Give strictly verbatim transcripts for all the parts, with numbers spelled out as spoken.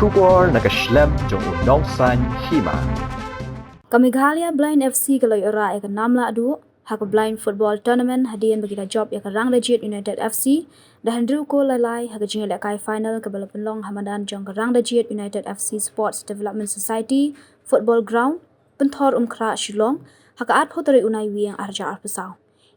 Khubor na ka shlem jong u nongsan hima. Ka Meghalaya Blind F C ka la ïoh rah ïa ka nam lah duh ha ka Blind Football Tournament hadien ba ki la jop ïa ka Rangdajied United F C da hynriew kol lai lai ha ka jingïalehkai final kaba la pynlong ha madan jong ka Rangdajied United F C Sports Development Society Football Ground, Pynthor Umkhrah, Shillong ha ka arphew tarik u Naiwieng arhajar arphew saw.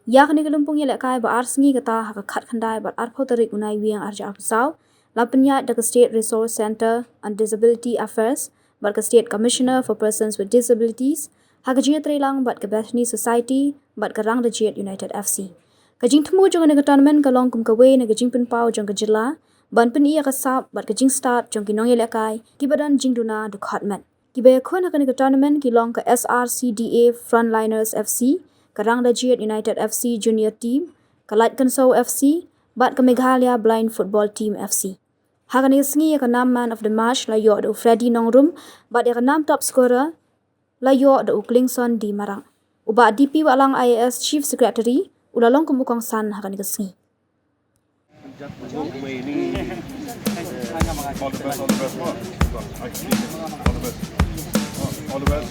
Ïa kane ka lympung ïalehkai ba ar sngi kata ha ka khatkhyndai bad arphew tarik u Naiwieng arhajar arphew saw la pynïaid da ka State Resource Centre on Disability Affairs bad ka State Commissioner for Persons with Disabilities ha ka jingïatreilang bad ka Bethany Society bad ka Rangdajied United F C. Ka jingthmu jong kane ka tournament ka long kum kawei na ka jingpynpaw jong ka jylla ban pyni ïa ka sap bad ka jingstad jong ki nongïalehkai kiba don jingduna dkhot met. Kiba ïakhun ha kane ka tournament ki long ka S R C D A Frontliners F C, ka Rangdajied United F C Junior Team, ka Laitkynsow F C bad ka Meghalaya Blind Football Team F C. Ha kane ka sngi ïa ka nam Man of the Match la ïoh da u Freddy Nongrum bad ïa ka nam Top Scorer la ïoh da u Klingson D Marak. U Bah D P Wahlang I A S, Chief Secretary, u la long kum u kongsan ha kane ka sngi. All the best, all the best. All the best. All the best.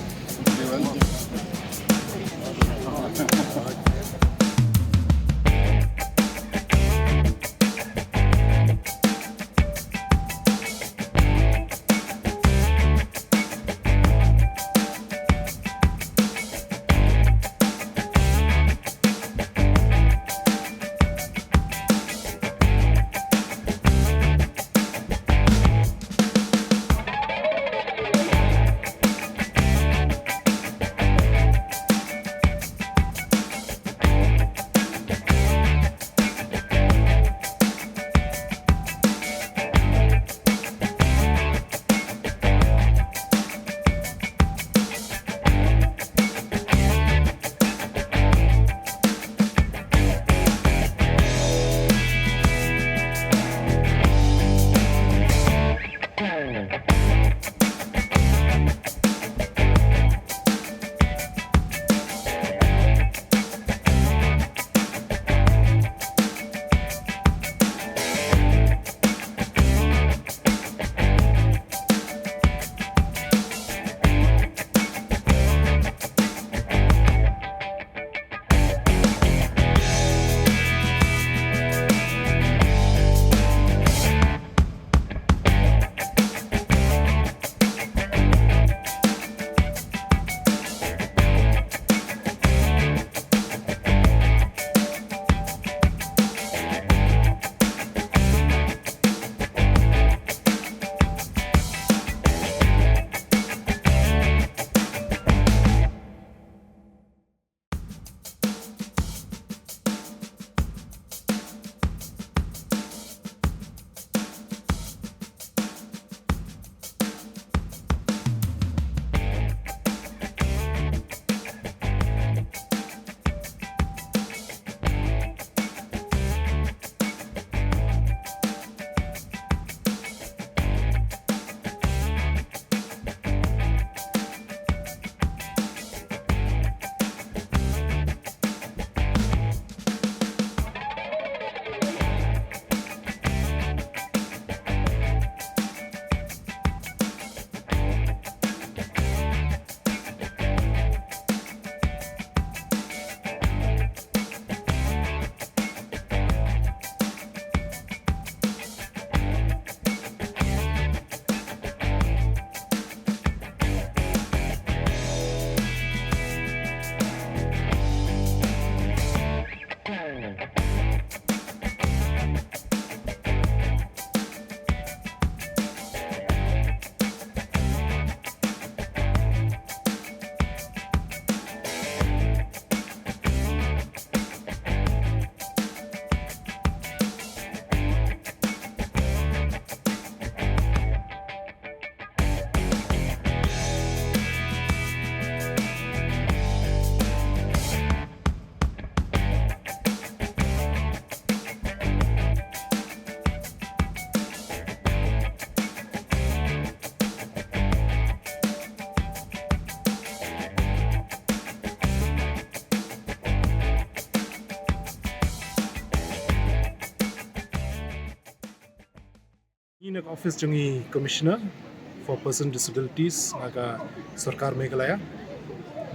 Office jong i Commissioner for Person Disabilities na ka Sorkar Meghalaya.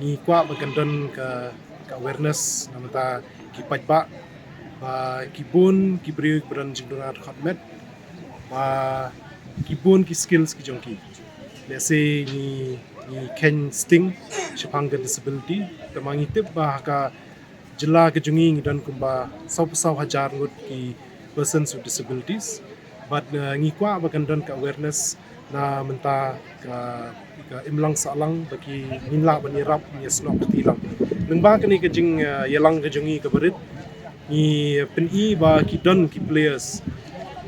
Ngi kwah ba kan don ka, ka awareness na mynta ki paidbah ba ki bun ki briew ba don jingduna khot met ba ki bun ki skills ki jong ki. Let's say ngi, ngi khein sting shaphang ka disability, te ma ngi tip ba ha ka jylla ka jong ngi ngi don kumba saw phew saw hajar ngut ki persons with disabilities. But uh, ngi kwah ba kan don ka awareness na mynta ka, ka imlang sahlang ba ki ngin lah ban ïarap ïa snoh kti lang. Lyngba kane ka jing uh, ïalang ka jong ngi ka barit ngi pyni ba ki don ki players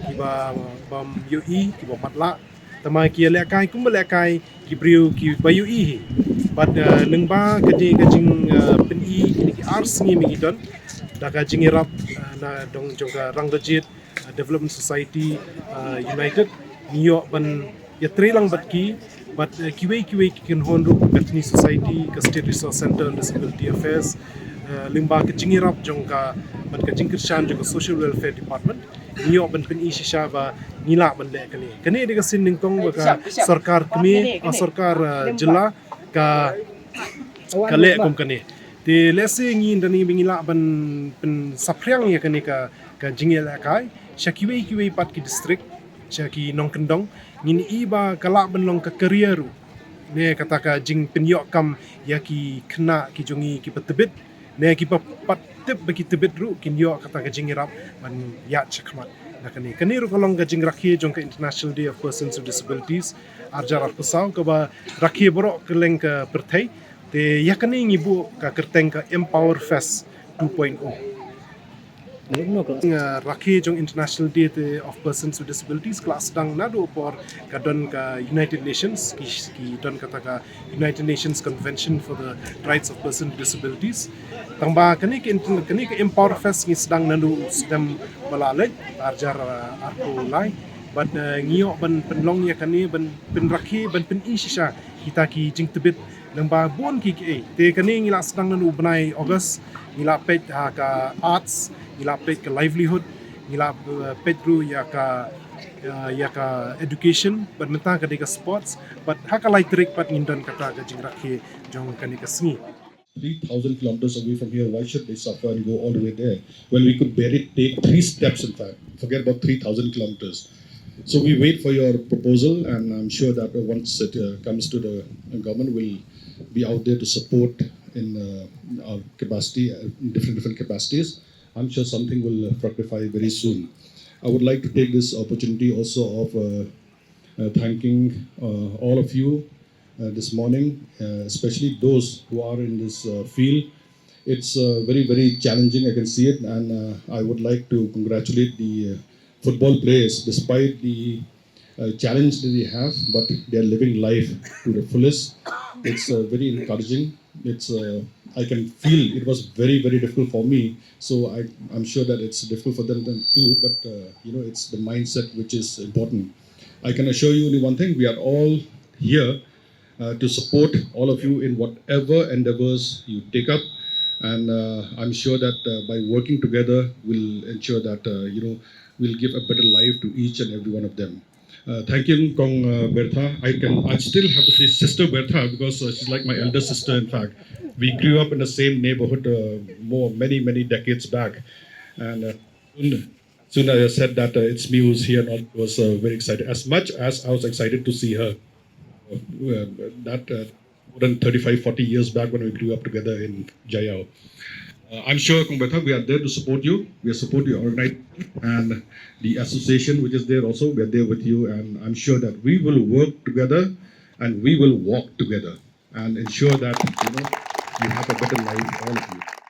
kiba bam ïohi kiba matlah. Tama ki ïalehkai kumba lehkai ki briew kiba ïohi hi. Bad uh, lyngba ka jing ka jing uh, pyni kine ki ar sngi ma ngi don da ka jingïarap uh, na dong jong ka Rangbah Jied uh, Development Society uh, United. Ngi ïoh ban ïatrei lang bad ki bad uh, kiwei kiwei ki kynhun ruh, Bethany Society, ka State Resource Centre on Disability Affairs, uh, lyngba ka jingïarap jong ka bad ka jingkyrshan jong ka Social Welfare Department. Ngi ïoh ban pyni shisha ba ngi lah ban leh kane. Kane dei ka sien nyngkong ba ka sorkar kmie, ah, sorkar uh, jylla ka ka leh kum kane. Te lehse ngi da ngi ba ngi lah ban pynsaphriang ïa kane ka ka jingïalehkai sha kiwei kiwei pat ki district, sha ki nongkyndong. Ngin i ba ka lah ban long ka career ruh, ne kata ka jingpynïoh kam ïa ki khynnah ki jong ngi kiba tbit, ne kiba pat tip ba ki tbit ruh kin ïoh kata ka jingïarap ban ïaid shakhmat. Na kane, kane ruh ka long ka jingrakhe jong ka International Day of Persons with Disabilities arhajar arphew saw kaba rakhe baroh kylleng ka pyrthei. Te ïa kane ngi buh ka kyrteng ka Empower Fest two point oh. Nga rakhe jong International Day te of Persons with Disabilities ka la sdang naduh por ka don ka United Nations, ki, ki don kata ka United Nations Convention for the Rights of Persons with Disabilities. Tangba kane ka inter-, kane ka Empower Fest ngi sdang naduh u snem ba la leit, arhajar arphew lai. Bad uh, ngi ïoh ban pynlong ïa kane ban pynrakhe ban pyni shisha kita ki jingtbit lyngba bun ki kiei. Te kane ngi la sdang naduh u bnai August, ngi la peit ha ka arts, ngi la peit ka livelihood, ngi la uh, peit ruh ïa ka uh, ïa ka education, bad mynta ka dei ka sports, bad ha ka lai tarik pat ngin don kata ka jingrakhe jong kane ka sngi. Three thousand kilometers away from here, why should they suffer and go all the way there when we could barely take three steps, in fact? Forget about three thousand kilometers. So we wait for your proposal, and I'm sure that once it uh, comes to the government, we'll be out there to support in uh, our capacity, uh, in different, different capacities. I'm sure something will uh, fructify very soon. I would like to take this opportunity also of uh, uh, thanking uh, all of you uh, this morning, uh, especially those who are in this uh, field. It's uh, very, very challenging, I can see it, and uh, I would like to congratulate the uh, football players despite the uh, challenge that they have, but they are living life to the fullest. It's uh, very encouraging. It's uh, I can feel it was very, very difficult for me. So I, I'm sure that it's difficult for them, them too. But uh, you know, it's the mindset which is important. I can assure you only one thing: we are all here uh, to support all of you in whatever endeavors you take up. And uh, I'm sure that uh, by working together, we'll ensure that uh, you know, we'll give a better life to each and every one of them. Uh, thank you, Kong uh, Bertha. I can, I still have to say Sister Bertha because uh, she's like my elder sister. In fact, we grew up in the same neighborhood uh, more many, many decades back, and uh, soon, soon as I said that uh, it's me who's here, and all, I was uh, very excited. As much as I was excited to see her, uh, that uh, more than thirty-five, forty years back when we grew up together in Jaiaw. Uh, I'm sure, Kong Bertha, we are there to support you. We are support your organization and the association which is there also. We are there with you, and I'm sure that we will work together and we will walk together and ensure that you know, you have a better life, all of you.